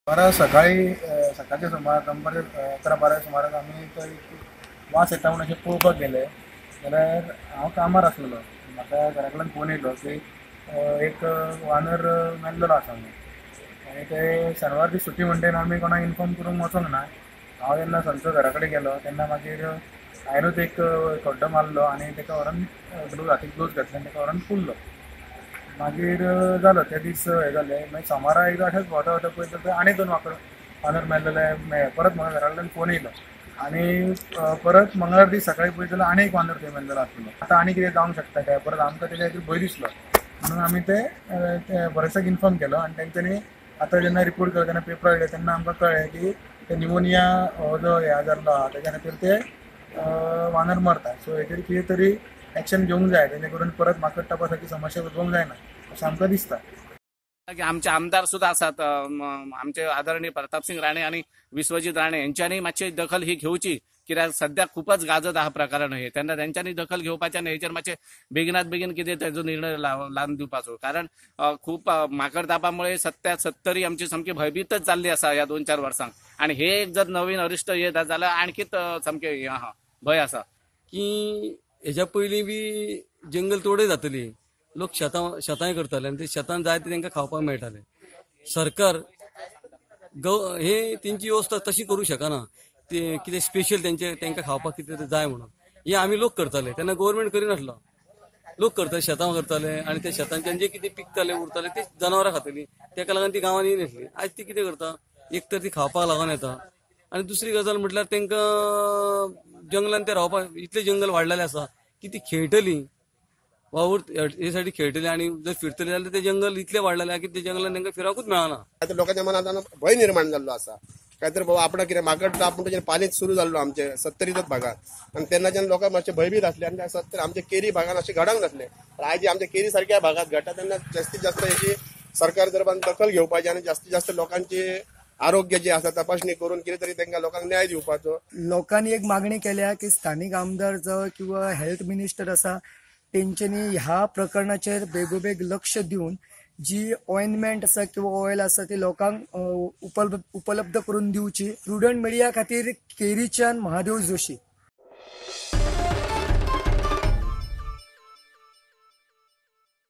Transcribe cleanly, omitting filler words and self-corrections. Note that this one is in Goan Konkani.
बारा सकाळी सकाळच्या सुमार दनपारच्या 11-12 सुमाराक आमी थंय वास येता म्हणून अशें पळोवपाक गेले जाल्यार हांव कामार आसलेलो. म्हाका घरा कडल्यान फोन येयलो की एक वानर मेल्लेलो आसा म्हणून. आनी ते शेनवार दीस सुटी म्हणटकीर आमी कोणाक इन्फॉर्म करूंक वचोंक ना. हांव जेन्ना सांजचो घरा कडेन गेलो तेन्ना मागीर हांवेनूच एक खड्डो मारलो आनी ताका व्हरोन ग्लोव हातीक ग्लोव्ज घातले आनी ताका व्हरोन पुरलो. मागीर जालो ते दीस हें जालें. मागीर सोमारा एकदां अशेंच भोंवता भोंवता पळयता थंय आनी 2 वांकड वानर मेल्लेले मेळ्ळे. परत म्हाका घरा कडल्यान फोन येयलो आनी परत मंगळार दीस सकाळी पळयत जाल्यार आनी एक वानर थंय मेल्लेलो आसलेलो. आतां आनी कितें जावंक शकता काय, परत आमकां तेज्या खातीर भंय दिसलो म्हणून आमी ते फॉरेस्टाक इन्फॉर्म केलो. आनी तेंच्यांनी आतां जेन्ना रिपोर्ट केलो तेन्ना पेपर आयले तेन्ना आमकां कळ्ळें की ते निमोनिया हो जो हे जाल्लो आहा तेज्या खातीर ते वानर मरता. सो हेजेर कितें तरी एक्शन घेवंक जाय जेणे करून परत माकड तापा सारकी समस्या उद्भवूंक जायना अशें आमकां दिसता. आमचे आमदार सुद्धा आसात, आमचे आदरणीय प्रतापसिंग राणे आनी विश्वजीत राणे यांच्यानी मातशी दखल ही घेवची, कित्याक सध्या खूपच गाजत आहा प्रकरण हे. तेन्ना तेंच्यांनी दखल घेवपाचें आनी हेचेर मातशें बेगिनात बेगीन कितें तेजो निर्णय लावन दिवपाचो. कारण खूप माकड तापामुळे सत्तरी आमची सामकी भयभीतच जाल्ली आसा ह्या 2-4 वर्सांक. आनी हे एक जर नवीन अरिश्ट येत जाल्यार आणखीच सामकें हें आहा, भंय आसा की हेज्या पयलीं बी जंगल तोडय जातली, लोक शेतां शेतांय करताले आनी ते शेतान जाय ते तांकां खावपाक मेळटाले. सरकार हे तेंची वेवस्था तशी करूं शकना, ते कितें स्पेशल तेंचे तांकां खावपाक कितें जाय म्हणून हे आमी लोक करताले. तेन्ना गव्हर्मेंट करिनासलो, लोक करताले, शेतां करताले आनी त्या शेतांच्यान जे कितें पिकताले उरताले ते जनावरां खातली, तेका लागून ती गांवांनी येयनासली. आयज ती कितें करता, एक तर ती खावपाक लागून येता आनी दुसरी गजाल म्हटल्यार तांकां जंगलान ते रावपाक इतले जंगल वाडलेले आसा की ती खेळटली वावर हे साठी खेळटली आनी जर फिरतली जाल्यार ते जंगल इतले वाडलेले आहा की ते जंगलान तांकां फिराकूच मेळना. आतां लोकांच्या मनात भंय निर्माण जाल्लो आसा, काय तर बाबा आपणाक कितें माकड ताप म्हणटा पालीच सुरू जाल्लो आमचे सत्तरीच्याच भागात आनी तेन्नाच्यान लोकांक मातशे भंयभीत आसले आनी सत्तर आमच्या केरी भागान अशें घडोंक नासलें. आयज आमच्या केरी सारक्या भागात घडटा तेन्ना जास्तीत जास्त हेची सरकार दरबान दखल घेवपाची आनी जास्तीत जास्त लोकांची आरोग्य जे आसा तपासणी करून कितें तरी तांकां लोकांक न्याय दिवपाचो. लोकांनी एक मागणी केल्या की स्थानीक आमदार जावं किंवा हेल्थ मिनिस्टर आसा तेंच्यांनी ह्या प्रकरणाचेर बेगोबेग लक्ष दिवन जी ऑइनमेंट आसा किंवा ऑयल आसा ती लोकांक उपलब्ध करून दिवची. प्रुडंट मिडिया खातीर केरीच्यान महादेव जोशी.